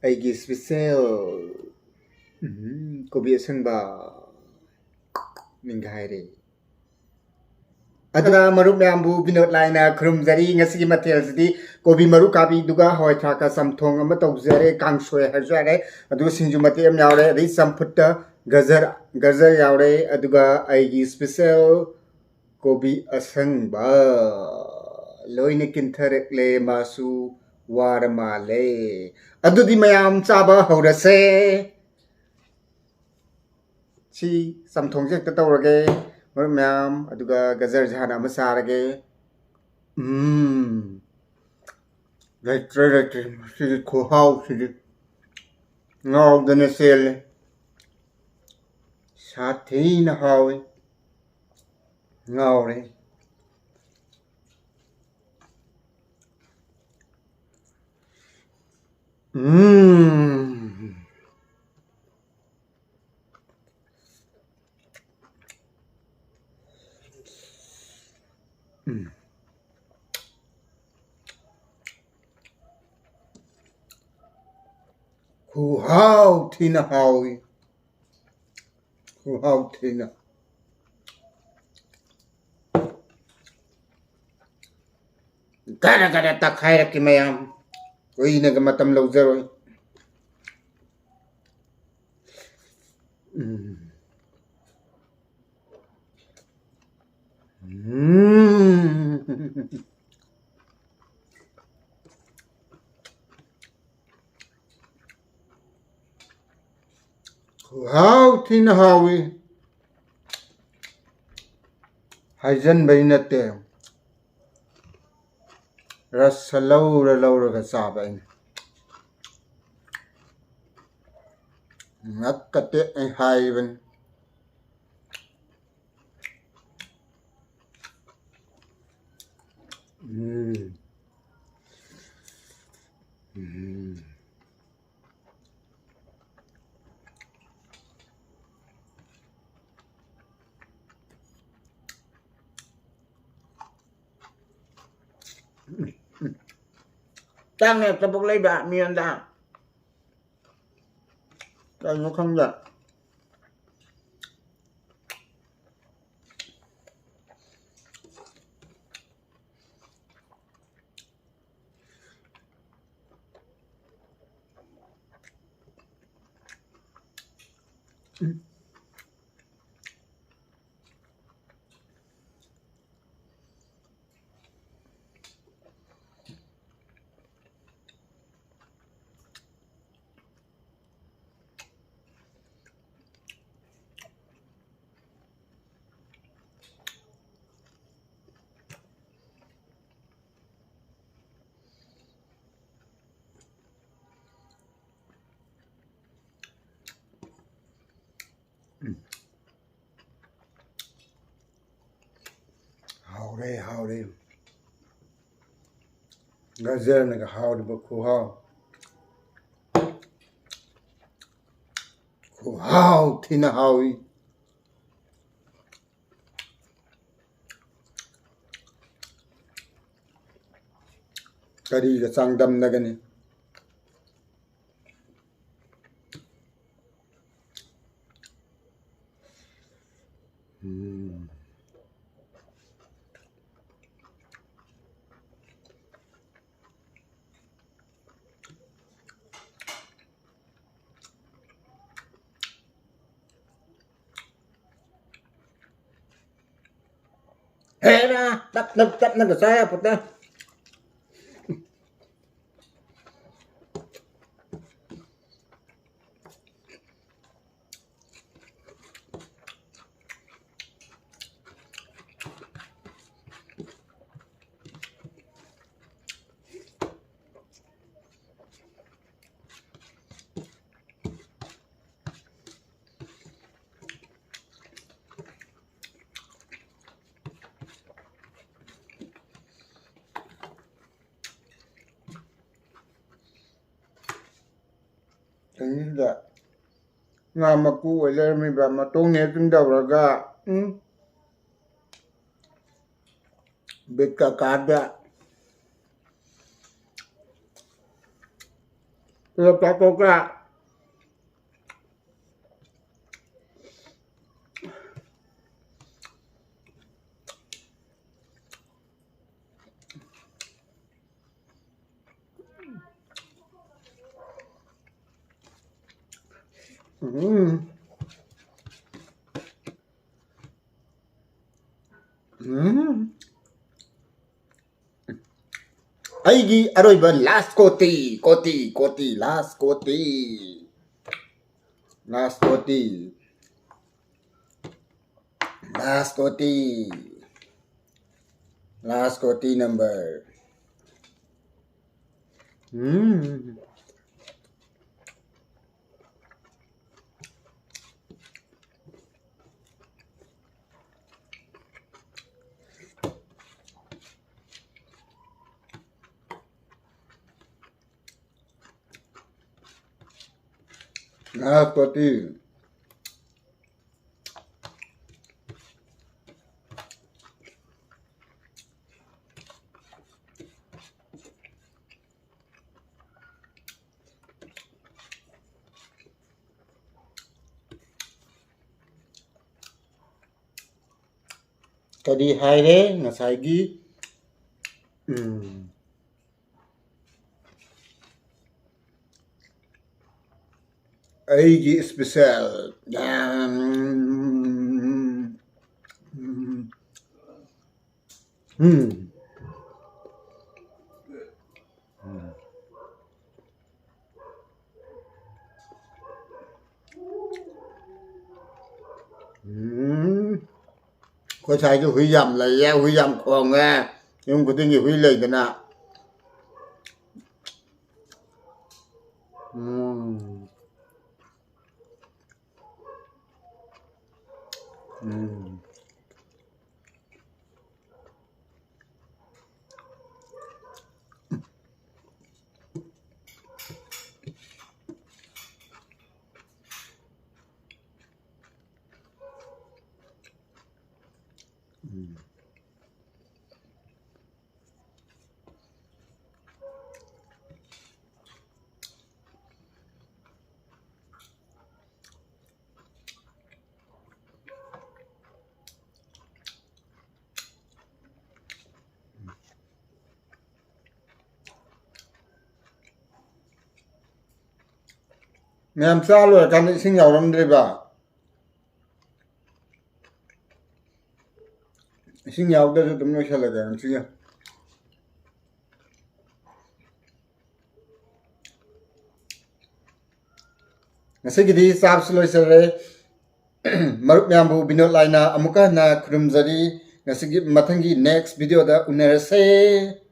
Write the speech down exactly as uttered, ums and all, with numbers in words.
ꯑꯩꯒꯤ special, ꯎꯝ, ꯀꯣꯕꯤ ꯑꯁꯪꯕ ꯅꯤꯡꯒꯥꯏꯔꯦ꯫ ꯑꯗꯨꯅ ꯃꯔꯨꯞ ꯃꯌꯥꯝꯕꯨ ꯕꯤꯅꯣꯗ ꯂꯥꯏꯅ ꯈꯨꯔꯨꯝꯖꯔꯤ꯫ ꯉꯁꯤꯒꯤ ꯃꯊꯦꯜꯁꯤꯗꯤ ꯀꯣꯕꯤ ꯃꯔꯨ ꯀꯥꯕꯤꯗꯨꯒ ꯍꯋꯥꯏ ꯊ꯭ꯔꯥꯛꯀ ꯆꯝꯊꯣꯡ ꯑꯃ ꯇꯧꯖꯔꯦ, ꯀꯥꯡꯁꯣꯏ ꯍꯥꯏꯔꯁꯨ ꯌꯥꯔꯦ꯫ ꯑꯗꯨꯒ ꯁꯤꯡꯖꯨ ꯃꯇꯦꯛ ꯑꯃ ꯌꯥꯎꯔꯦ, ꯑꯗꯩ ꯆꯝꯐꯨꯠꯇ ꯒꯖꯔ, ꯒꯖꯔ ꯌꯥꯎꯔꯦ, ꯑꯗꯨꯒ ꯑꯩꯒꯤ special ꯀꯣꯕꯤ ꯑꯁꯪꯕ꯫ ꯂꯣꯏꯅ ꯀꯤꯟꯊꯔꯛꯂꯦ, ꯃꯥꯁꯨ ꯋꯥꯔ ꯃꯥꯜꯂꯦ꯫ ꯑꯗꯨꯗꯤ ꯃꯌꯥꯝ ꯆꯥꯕ ꯍꯧꯔꯁꯦ꯫ ꯁꯤ ꯆꯝꯊꯣꯡꯁꯦ ꯍꯦꯛꯇ ꯇꯧꯔꯒꯦ, ꯃꯔꯨꯞ ꯃꯌꯥꯝ꯫ ꯑꯗꯨꯒ ꯒꯖꯔꯁꯦ ꯍꯥꯟꯅ ꯑꯃ ꯆꯥꯔꯒꯦ꯫ ꯎꯝ, ꯂꯩꯇ꯭ꯔꯦ, ꯂꯩꯇ꯭ꯔꯦ꯫ ꯃꯁꯤꯒꯤ ꯈꯨꯍꯥꯎꯁꯤꯗꯤ ꯉꯥꯎꯗꯅ ꯆꯦꯜꯂꯦ꯫ ꯁꯥꯊꯤꯅ ꯍꯥꯎꯏ꯫ ꯉꯥꯎꯔꯦ꯫ ꯎꯝ꯫ ꯎꯝ꯫ ꯈꯨꯍꯥꯎ ꯊꯤꯅ ꯍꯥꯎꯏ꯫ ꯈꯨꯍꯥꯎ ꯊꯤꯅ꯫ ꯒꯔ ꯒꯔ ꯇꯛꯈꯥꯏꯔꯛꯀꯦ ꯃꯌꯥꯝ꯫ ꯀꯨꯏꯅꯒ ꯃꯇꯝ ꯂꯧꯖꯔꯣꯏ꯫ ꯎꯝ꯫ ꯎꯝ꯫ ꯈꯨꯍꯥꯎ ꯊꯤꯅ ꯍꯥꯎꯏ꯫ ꯍꯥꯏꯖꯟꯕꯩ ꯅꯠꯇꯦ꯫ ꯔꯁ ꯂꯧꯔ ꯂꯧꯔꯒ ꯆꯥꯕ ꯑꯩꯅ꯫ ꯉꯛꯀ ꯇꯦꯛꯉꯩ ꯍꯥꯏꯕꯅꯤ꯫ ꯎꯝ꯫ ꯎꯝ꯫ ꯇꯥꯡꯉꯦ ꯀꯕꯣꯛ ꯂꯩꯕ ꯃꯤꯉꯣꯟꯗ꯫ ꯀꯩꯅꯣ ꯈꯪꯗꯦ꯫ ꯍꯥꯎꯔꯦ, ꯍꯥꯎꯔꯦ꯫ ꯒꯖꯔꯅꯒ ꯍꯥꯎꯔꯤꯕ ꯈꯨꯍꯥꯎ꯫ ꯈꯨꯍꯥꯎ ꯊꯤꯅ ꯍꯥꯎꯏ꯫ ꯀꯔꯤꯒ ꯆꯥꯡꯗꯝꯅꯒꯅꯤ? ꯎꯝ꯫ ꯍꯦꯔꯥ, ꯇꯞ ꯇꯞ ꯇꯞꯅꯒ ꯆꯥ ꯌꯥꯄꯣꯠꯇꯦ꯫ ꯆꯤꯡꯁꯤꯗ ꯉꯥ ꯃꯀꯨ ꯑꯣꯏ ꯂꯩꯔꯝꯃꯤꯕ, ꯃꯇꯣꯡꯅꯦ ꯑꯗꯨꯝ ꯇꯧꯔꯒ, ꯎꯝ, ꯕꯤꯠꯀ ꯀꯥꯗꯦ꯫ ꯄꯨꯂꯞ ꯆꯥꯊꯣꯛꯈ꯭ꯔꯦ꯫ ꯎꯝ꯫ ꯎꯝ꯫ ꯑꯩꯒꯤ ꯑꯔꯣꯏꯕ last ꯀꯣꯇꯤ, ꯀꯣꯇꯤ, ꯀꯣꯇꯤ, last ꯀꯣꯇꯤ꯫ Last ꯀꯣꯇꯤ꯫ Last ꯀꯣꯇꯤ꯫ Last ꯀꯣꯇꯤ number꯫ ꯎꯝ꯫ Last ꯀꯣꯇꯤ꯫ ꯀꯔꯤ ꯍꯥꯏꯔꯦ ꯉꯁꯥꯏꯒꯤ? ꯎꯝ꯫ ꯑꯩꯒꯤ special꯫ ꯎꯝ꯫ ꯎꯝ꯫ ꯎꯝ꯫ ꯑꯩꯈꯣꯏ ꯁ꯭ꯋꯥꯏꯗ ꯍꯨꯏ ꯌꯥꯝ ꯂꯩꯌꯦ, ꯍꯨꯏ ꯌꯥꯝ ꯈꯣꯡꯉꯦ꯫ ꯌꯨꯝ ꯈꯨꯗꯤꯡꯒꯤ ꯍꯨꯏ ꯂꯩꯗꯅ꯫ ꯎꯝ꯫ ꯎꯝ꯫ ꯎꯝ꯫ ꯃꯌꯥꯝ ꯆꯥ ꯂꯣꯏꯔꯀꯥꯟꯗ ꯏꯁꯤꯡ ꯌꯥꯎꯔꯝꯗ꯭ꯔꯤꯕ? ꯏꯁꯤꯡ ꯌꯥꯎꯗ꯭ꯔꯁꯨ ꯑꯗꯨꯝ ꯂꯣꯏꯁꯤꯜꯂꯒꯦ ꯉꯁꯤꯒꯤ꯫ ꯉꯁꯤꯒꯤꯗꯤ ꯆꯥꯕꯁꯨ ꯂꯣꯏꯁꯤꯜꯂꯦ꯫ ꯃꯔꯨꯞ ꯃꯌꯥꯝꯕꯨ ꯕꯤꯅꯣꯗ ꯂꯥꯏꯅ ꯑꯃꯨꯛꯀ ꯍꯟꯅ ꯈꯨꯔꯨꯝꯖꯔꯤ꯫ ꯉꯁꯤꯒꯤ ꯃꯊꯪꯒꯤ next video ꯗ ꯎꯅꯔꯁꯦ꯫